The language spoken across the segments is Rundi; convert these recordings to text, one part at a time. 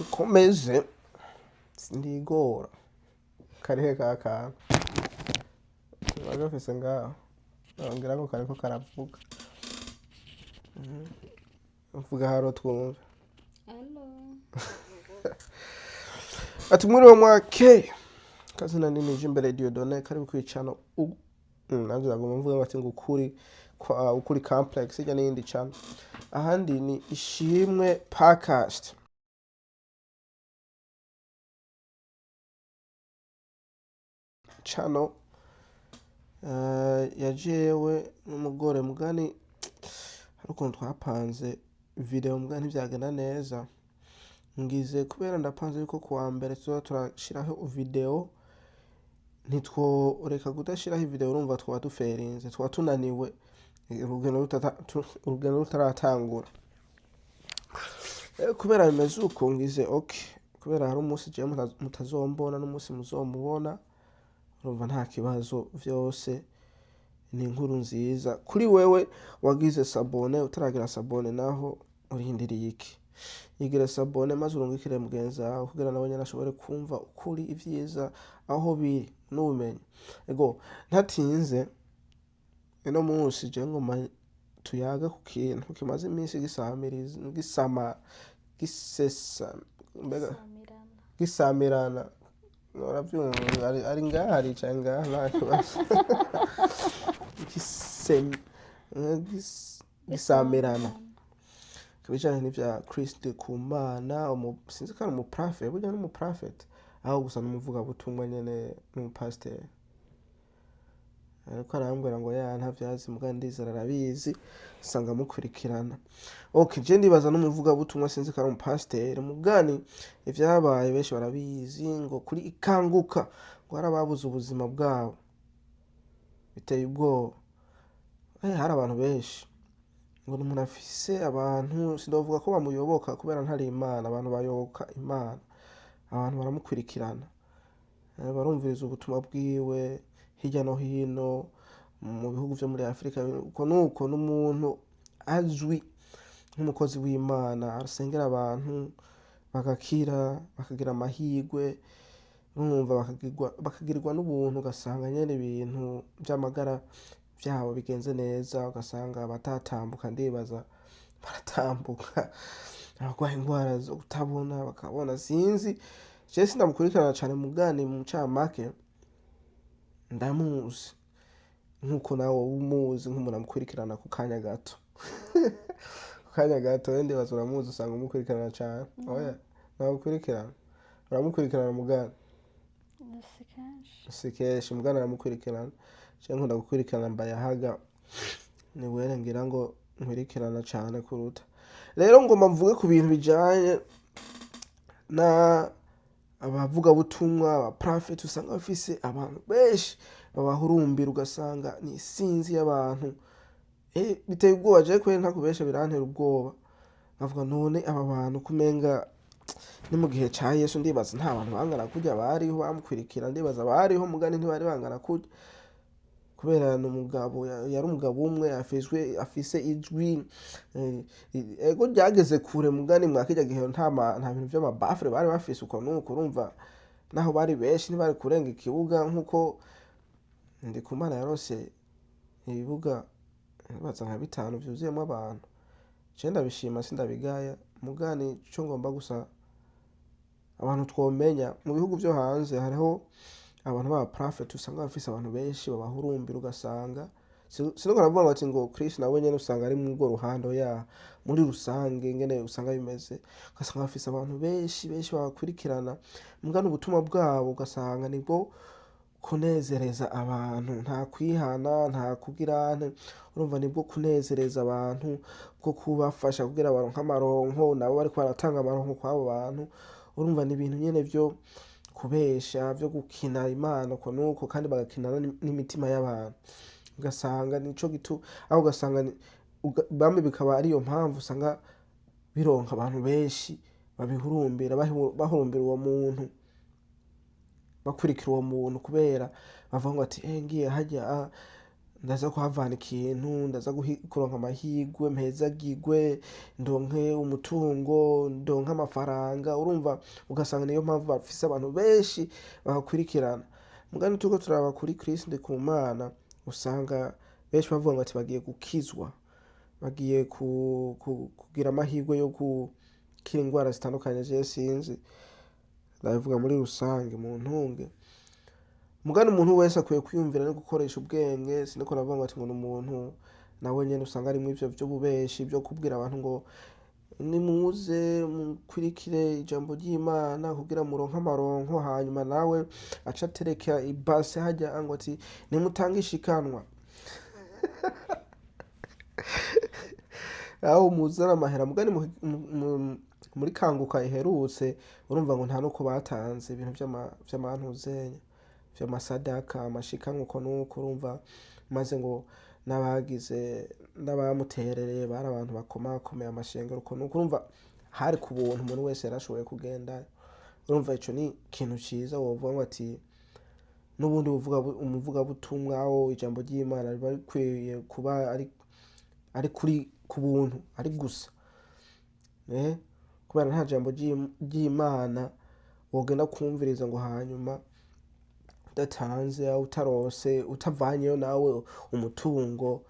Ukomeze sindigora karihe ka kantu kaba gafise ngaho, ngira ngo kariko karavuga. Vuga haro twumve. Allo. Ati mwiriwe mwake, kazina nini Jimbere Dieudonné, karibu kwicano. Nanje nagomba mvuga ngo ati ngo ukuri kwa Ukuri Complex ijya n'iyindi channel, ahandi ni Ishimwe Podcast channel. Ya jewe n'umugore mugani hari ukuntu twapanze video, mugani ntivyagenda neza. Ngize kubera ndapanze yuko kuwa mbere tuzoba turashiraho video, ntitworeka kudashiraho video. Urumva twaba duferinze, twaba tunaniwe urugendo rutaratangura. Kubera bimeze uko, ngize okay, kubera hari umunsi jewe mutazombona n'umunsi muzomubona, urumva nta kibazo, vyose ni inkuru nziza kuri wewe wagize s'abonner. Utaragira s'abonner naho urindiriye iki? Yigire s'abonner maze urungikire mugenzi wawe kugira nawe nyene ashobore kumva ukuri, ivyiza aho biri n'ubumenyi. Ego, ntatinze, ino munsi je ngoma tuyaga ku kintu kimaze iminsi gisamiriza, gisama, gisesa mbega. Samirana. Gisamirana, uravyumva, ari ngaha, aricaye ngaha, nta kibazo. Gisamirana ku bijanye n'ivya Chris Ndikumana, sinzi ko ari umuprofet, burya n'umuprofet aho gusa n'umuvugabutumwa nyene, n'umupasiteri. Ariko arambwira ngo ya ntavyazi, muga ndizera arabizi, usanga amukurikirana. Okay, je ndibaza n'umuvugabutumwa, sinzi ko ari umupasiteri. Mugani ivyabaye benshi barabizi, ngo kuri Ikanguka ngo hari ababuze ubuzima bwabo, biteye ubwoba. Hari abantu benshi ngo ni umuntu afise abantu, sindovuga ko bamuyoboka kubera ntari Imana, abantu bayoboka Imana, abantu baramukurikirana. Barumviriza ubutumwa bwiwe hirya no hino mu bihugu vyo muri Afrika. Uko nuko n'umuntu azwi nk'umukozi w'Imana, arasengera abantu bagakira, bakagira amahirwe, urumva bakagirirwa n'ubuntu, ugasanga nyene ibintu vy'amagara vyabo bigenze neza, ugasanga abatatambuka ndibaza baratambuka, abarwaye ingwara zo kutabona bakabona. Sinzi, je sindamukurikirana cane, mugani mu ncamake ndamuzi nkuko nawe woba umuzi nk'umuntu amukurikirana ku kanya gato, ku kanya gato. We ndibaza uramuzi, usanga umukurikirana cane. Oya, ntagukurikirana, uramukurikirana mugani? Si kenshi. Si kenshi, mugani aramukurikirana. Je nkunda gukurikirana Mbayahaga, ni were ngira ngo nkurikirana cane kuruta. Rero ngomba mvuge ku bintu bijanye na abavugabutumwa, abaprofeti, usanga bafise abantu benshi babahurumbira, ugasanga ni isinzi y'abantu. Biteye ubwoba. Je kweri ntakubesha, birantera ubwoba, nkavuga none aba bantu kumenga ni mu gihe ca Yesu, ndibaza nta bantu bangana kurya bariho bamukurikira. Ndibaza bariho, mugani ntibari bangana kurya, kubera ni umugabo yari umugabo umwe afise ijwi, ego ryageze kure. Mugani mwa kirya gihe nta bintu vy'amabafure bari bafise uko nuko, urumva naho bari benshi ntibari kurenga ikibuga nkuko Ndikumana yaronse ibibuga nibaza nka bitanu vyuzuyemwo abantu. Je ndabishima, sindabigaya. Mugani ico ngomba gusa abantu twomenya, mu bihugu vyo hanze hariho abantu b'aba prophet usanga bafise abantu benshi babahurumbira, ugasanga siniko navuga ngo ati ngo Chris nawe nyene usanga ari mw'urwo ruhando ya muri rusange ngene usanga bimeze, ugasanga bafise abantu benshi benshi babakurikirana. Mugani ubutumwa bwabo ugasanga nibwo kunezereza abantu, nta kwihana, nta kugirante, urumva nibwo kunezereza abantu, bwo kubafasha kugira baronke amaronko, nabo bariko baratanga amaronko kw'abo bantu. Urumva ni ibintu nyene vyo kubesha, vyo gukina Imana uko nuko, kandi bagakina n'imitima y'abantu. Ugasanga nico gitu aho ugasanga bamwe bikaba ariyo mpamvu usanga bironka abantu benshi babihurumbira, bahurumbira uwo muntu, bakurikira uwo muntu, kubera bavuga ngo ati ngiye harya. Ndaza kuhavana ikintu, ndaza kuronka amahirwe, mpezagirwe, ndonke umutungo, ndonke amafaranga. Urumva, ugasanga niyo mpamvu bafise abantu benshi babakurikirana. Mugani turiko turaba kuri Chris Ndikumana, usanga benshi bavuga ngo ati bagiye gukizwa, bagiye kugira amahirwe yo gukira indwara zitandukanye. Je sinzi, ndabivuga muri rusange, mu ntunge. Mugani umuntu wese akwiye kwiyumvira no gukoresha ubwenge. Siniko navuga ngo ati ngo ni umuntu nawe nyene usanga arimwo ivyo vy'ububeshi vyo kubwira abantu ngo nimuze mukurikire ijambo ry'Imana kugira muronke amaronko, hanyuma nawe aca atereka ibase harya ngo ati nimutange ishikanwa, aho muzana amahera. Mugani muri Kanguka iherutse, urumva ngo nta nuko batanze ibintu vy'amantuzenya, vy'amasadaka, amashikanwa, uko nuko. Urumva, maze ngo n'abagize n'abamuterereye bari abantu bakomakomeye amashengero, uko nuko. Urumva hari ku buntu, umuntu wese yarashoboye kugenda. Urumva ico ni ikintu ciza wovuga ngo ati n'ubundi umuvugabutumwa wo ijambo ry'Imana riba rikwiye kuba ari kuri ku buntu ari gusa, kubera nta jambo ry'Imana wogenda kumviriza ngo hanyuma udatanze, utarose, utavanyeyo nawe umutungo,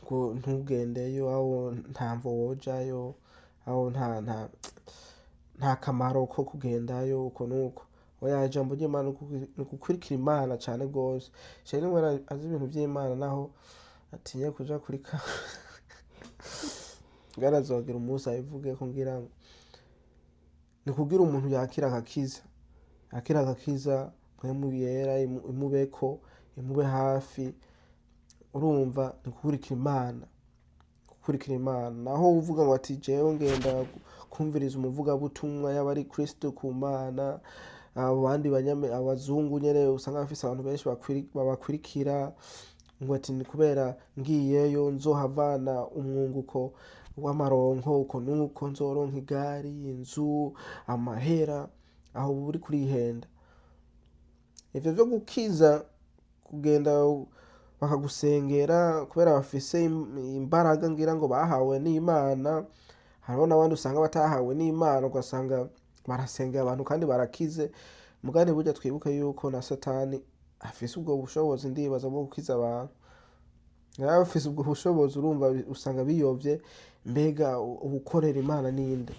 ngo ntugendeyo, aho ntamvo wojayo, aho nta kamaro ko kugendayo, uko nuko. Oya, ijambo ry'Imana ni ugukurikira Imana cane gose. Sheri niwe azi ibintu vy'Imana, naho atinye kuja kuri ka ngarazogira umunsi abivuge ko ngira ngo ni kugira umuntu yakira agakiza, yakira agakiza, Mpwemu Yera imubeko, imube hafi. Urumva, ni gukurikira Imana, gukurikira Imana. Naho uvuga ngo ati jewe ngenda kumviriza umuvugabutumwa, yaba ari Kristo ku Mana, abo bandi banyame abazungu nyene usanga bafise abantu benshi babakurikira, ngo ati ni kubera ngiyeyo nzohavana umwunguko w'amaronko, uko nuko nzoronka igari, inzu, amahera, aho uba uri kurihenda. Ivyo vyo gukiza, kugenda bakagusengera kubera bafise imbaraga ngira ngo bahawe n'Imana. Hariho n'abandi usanga batahawe n'Imana, ugasanga barasengera abantu kandi barakize. Mugani burya twibuke yuko na Satani afise ubwo bushobozi, ndibaza, bwo gukiza abantu. Yaba afise ubwo bushobozi, urumva usanga biyovye. Mbega uwukorera Imana ninde?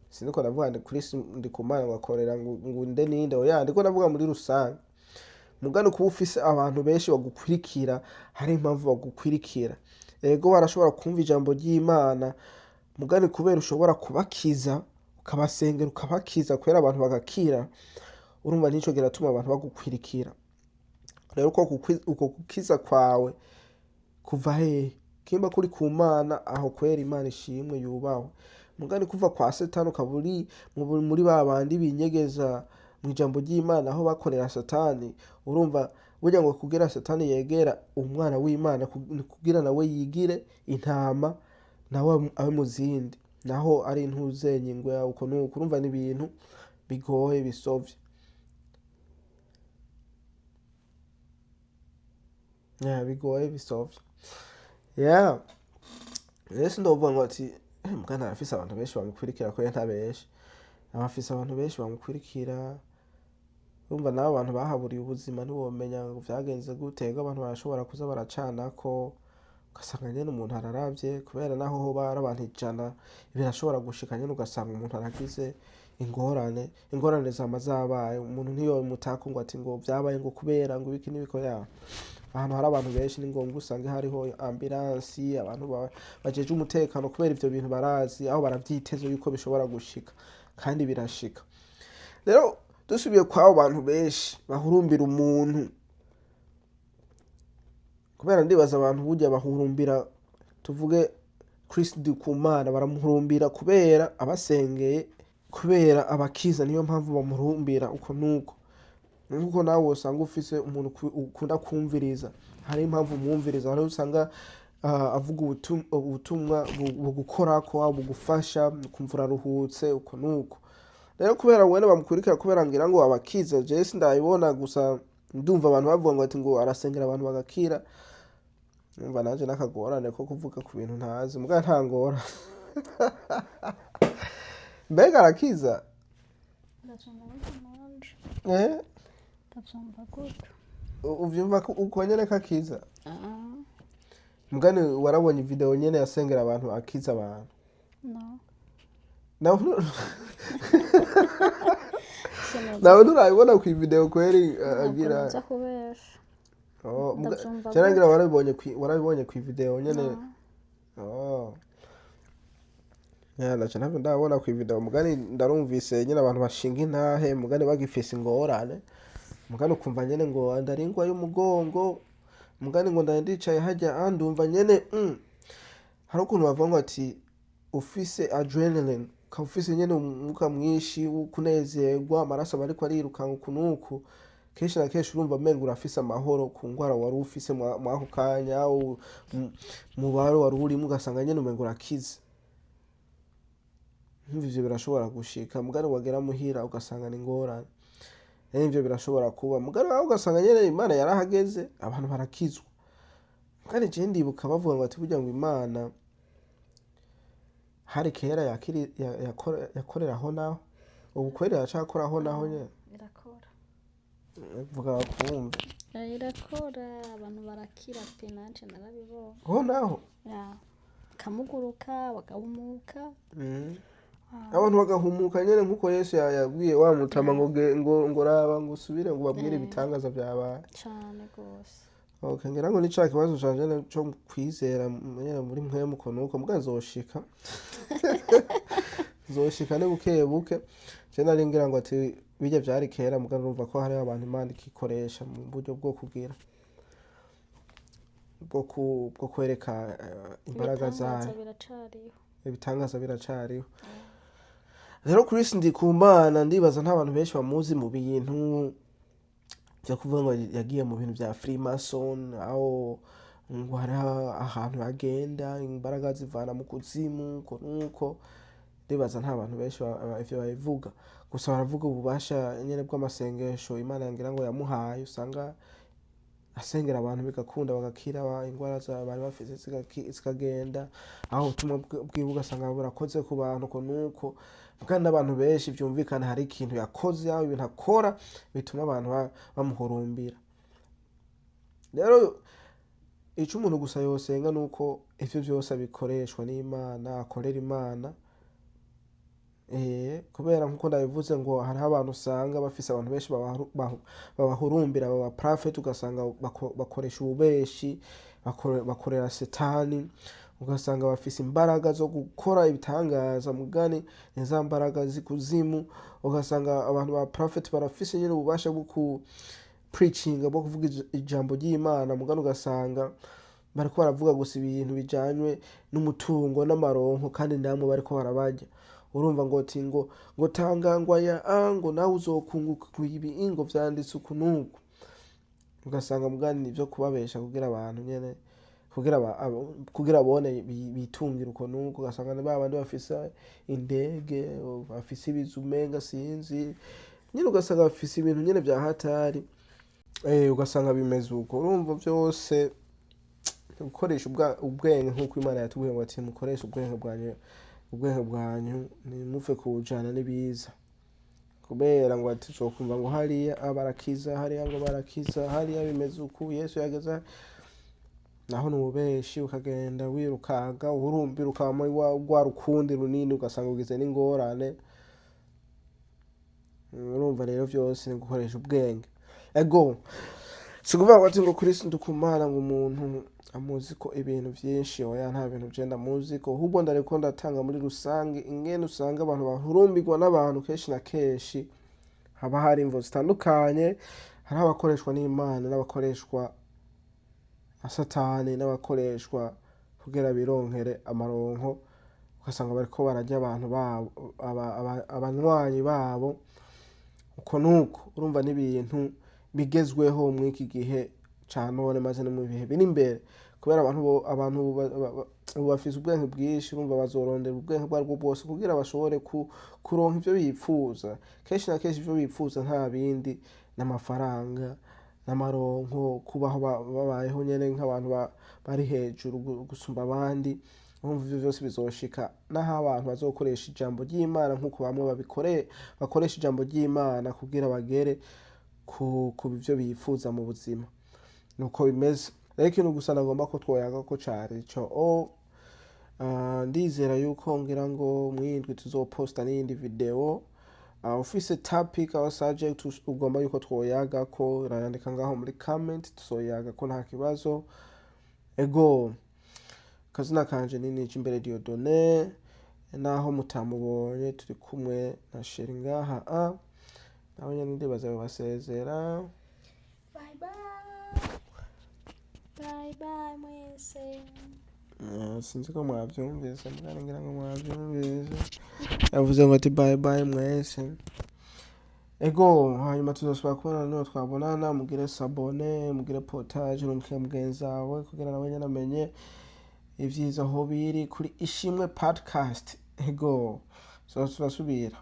Siniko ndavuga ndi Chris Ndikumana ngo akorera ngo nde ninde, oya, ndiko ndavuga muri rusange. Mugani kuba ufise abantu benshi bagukurikira, hari impamvu bagukurikira. Ego, barashobora kumva ijambo ry'Imana, mugani kubera ushobora kubakiza, ukabasengera ukabakiza, kubera abantu bagakira, urumva nico kiratuma abantu bagukwirikira. Rero uko gukiza kwawe kuva hehe? Kimba kuri ku Mana, aho kwera Imana ishimwe yubahwe. Mugani kuva kwa Satani, ukaba uri muri ba bandi binyegeza mu ijambo ry'Imana aho bakorera Satani. Urumva burya ngo kugira Satani yegera umwana w'Imana, ni kugira nawe yigire intama, nawe abe mu zindi, naho ari intuzenye ingwe, uko nuko. Urumva ni ibintu bigoye, bisovye. Yeah, bigoye, bisovye. Yeah. Rero sindovuga ngo ati mugana arafise abantu benshi bamukurikira, ko nta benshi abafise abantu benshi bamukurikira. Urumva nabo abantu bahaburiye ubuzima, ntiwomenya ngo vyagenze gute. Ego, abantu barashobora kuza baracanako, ugasanga nyene umuntu araravye, kubera naho hoba ari abantu 100, birashobora gushika nyene ugasanga umuntu aragize ingorane. Ingorane zama zabaye, umuntu ntiyomutaka ngo ati ngo vyabaye ngo kubera ngo ibiki n'ibiko. Ya, ahantu hari abantu benshi ni ngombwa usange hariho ambilansi, abantu bajejwe umutekano, kubera ivyo bintu barazi aho baravyiteze yuko bishobora gushika, kandi birashika. Rero dusubiye kw'abo bantu benshi bahurumbira umuntu, kubera ndibaza abantu burya bahurumbira, tuvuge Chris Ndikumana, baramuhurumbira kubera abasengeye, kubera abakiza, niyo mpamvu bamuhurumbira, uko nuko. Nkuko nawe usanga ufise umuntu ukunda kumviriza, hari impamvu umwumviriza. Hari usanga avuga ubutumwa bugukorako, bugufasha, ukumva uraruhutse, uko nuko. Rero kubera wene bamukurikira kubera ngira ngo abakiza, jewe sindabibona gusa. Ndumva abantu bavuga ngo ati ngo arasengera abantu bagakira. Numva nanje n'akagorane ko kuvuga ku bintu ntazi, muga nta ngorane. Mbega arakiza? Ndavyumva gutyo nanje. Eh? Ndavyumva gutyo. Uvyumva ko uko nyene kakiza? Ah. Mugani warabonye video nyene yasengera abantu, akiza abantu? No. Nawe Sinoza. Nawe nturabibona ku video kweri Ntabwo agira noza kubesha. Oh, Ndavyumva cyangwa ngira gutyo. warabibonye ku video nyene? No. Oh. Ya, naca ntabwo ndabona ku video, mugani ndarumvise nyene abantu bashinga intahe, mugani bagifise ingorane, mugani ukumva nyene ngo ndari ingwa y'umugongo, mugani ngo ndari ndicaye hajya, ah, ndumva nyene hari ukuntu bavuga ngo ati ufise adrenaline, ukaba ufise nyene umwuka mwinshi wo kunezerwa, amaraso aba ariko arirukanka uku n'uku. Kenshi na kenshi urumva umenga urafise amahoro ku ngwara wari ufise mwako kanya, mubaro wari urimo, ugasanga nyene umenga urakize. Nkumva ivyo birashobora gushika, mugani wagera muhira ugasanga ni ingorane. Rero ivyo birashobora kuba, mugani wawe ugasanga nyene Imana yarahageze, abantu barakizwa. Mugani je ndibuka bavuga ngo ati burya ngo Imana hari kera yakiri yakoreraho, naho ubu kweri iracakoraho naho nyene? Irakora. Vuga bakumve. Irakora, abantu barakira pe, nanje narabibonye. Ho naho? Ya, bakamuguruka, bagahumuka. Abantu bagahumuka nyene nkuko Yesu yabwiye wa mutama ngo ngo raba, ngo usubire ngo ubabwire ibitangaza vyabaye. Cane gose. Okay, ngira ngo ni ca kibazo canje nyene co kwizera nyene muri mpwemu uko nuko, muga nzoshika ni buke buke. Je nari ngira ngo ati birya vyari kera, muga urumva ko hariho abantu Imana ikikoresha mu buryo bwo kugira bwo kwereka imbaraga Ibitangaza zayo. biracariho. Ibitangaza biracariho. Rero Chris Ndikumana, ndibaza nta bantu benshi bamuzi mu bintu vyo kuvuga ngo yagiye mu bintu vya Freemason, aho ngo hari ahantu agenda imbaraga zivana mu kuzimu uko nuko. Ndibaza nta bantu benshi ivyo babivuga. Gusa baravuga ububasha nyene bw'amasengesho Imana ngira ngo yamuhaye, usanga asengera abantu bigakunda, bagakira ingwara bari bafise zikagenda, aho ubutumwa bwiwe ugasanga burakoze ku bantu uko nuko. Kandi n'abantu benshi vyumvikana hari ikintu yakoze, aho ibintu akora bituma abantu bamuhurumbira. Rero ico umuntu gusa yosenga nuko ivyo vyose abikoreshwa n'Imana, akorera Imana. Kubera nkuko ndabivuze ngo hariho abantu usanga bafise abantu benshi babahurumbira, baba prophet, ugasanga bakoresha ububeshi, bakorera Setani, ugasanga bafise imbaraga zo gukora ibitangaza, mugani ni za mbaraga z'ikuzimu. Ugasanga abantu ba prophet barafise nyene ububasha bwo ku preachinga, bwo kuvuga ijambo ry'Imana, mugani ugasanga bariko baravuga gusa ibintu bijanywe n'umutungo n'amaronko, kandi namwe bariko barabarya. Urumva ngo ati ngo tanga, ngo aya a ngo nawe uzokunguka ku ibi, ngo vyanditse uku n'uku, ugasanga mugani nivyo kubabesha kugira abantu nyene kugira kugira bone bitungire uko n'uko. Ugasanga ni babandi bafise indege, bafise ibizu, umenga sinzi nyene, ugasanga bafise ibintu nyene vya hatari, ugasanga bimeze uko. Urumva vyose gukoresha ubwenge nk'uko Imana yatubwiye ngo ati mukoreshe ubwenge bwanyu, ubwenge bwanyu ntimuve kuwujana n'ibiza, kubera ngo ati uzokumva ngo hariya barakiza, hariya ngo barakiza, hariya bimeze uku, Yesu yageze naho ni ububeshi. Ukagenda wirukanka uhurumbira, ukaba muri rwa rukundi runini, ugasanga ugize n'ingorane. Urumva rero vyose ni gukoresha ubwenge. Ego, si ukuvuga ngo ati ngo Chris Ndikumana ngo umuntu amuzi ko ibintu vyinshi. Oya, nta bintu je ndamuzi ko, ahubwo ndariko ndatanga muri rusange ingene usanga abantu bahurumbirwa n'abantu. Kenshi na kenshi haba hari imvo zitandukanye. Hari abakoreshwa n'Imana n'abakoreshwa na Satani n'abakoreshwa kugira bironkere amaronko, ugasanga bariko bararya abantu babo, abanywanyi babo uko nuko. Urumva n'ibintu bigezweho mw'iki gihe ca none, maze no mu bihe biri imbere, kubera abantu abantu ubu bafise ubwenge bwinshi. Urumva bazorondera ubwenge ubwo aribwo bwose kugira bashobore kuronka ivyo bipfuza. Kenshi na kenshi ivyo bipfuza nta bindi, n'amafaranga. n'amaronko, kubaho babayeho nyene nk'abantu bari hejuru gusumba abandi. Urumva, ivyo vyose bizoshika n'aho abantu bazokoresha ijambo ry'Imana nk'uko bamwe bakoresha ijambo ry'Imana kugira bagere ku bivyo bifuza mu buzima. Nuko bimeze. Rero ikintu gusa nagomba ko twoyaga ko cari ico. Ndizera yuko ngira ngo mwindwi tuzoposta n'iyindi video. Ufise topic or subject ugomba yuko twoyaga ko, urayandika ngaho muri comment, tuzoyaga ko, nta kibazo. Ego, kazina kanje ni Nijimbere Dieudonné. Naho mutamubonye, turi kumwe na chérie ngaha, nawe nyene ndibaza basezera. Bye bye, bye bye mwese. Sinzi ko mwavyumvise, mugani ngira ngo mwavyumvise, yavuze ngo ati "Bye bye mwese." Ego, hanyuma tuzosubira kubona niho twabonana. Mugire s'abonner, mugire partage, urungike mugenzi wawe kugira nawe nyene amenye ivyiza aho biri kuri Ishimwe Podcast. Ego, so turasubira.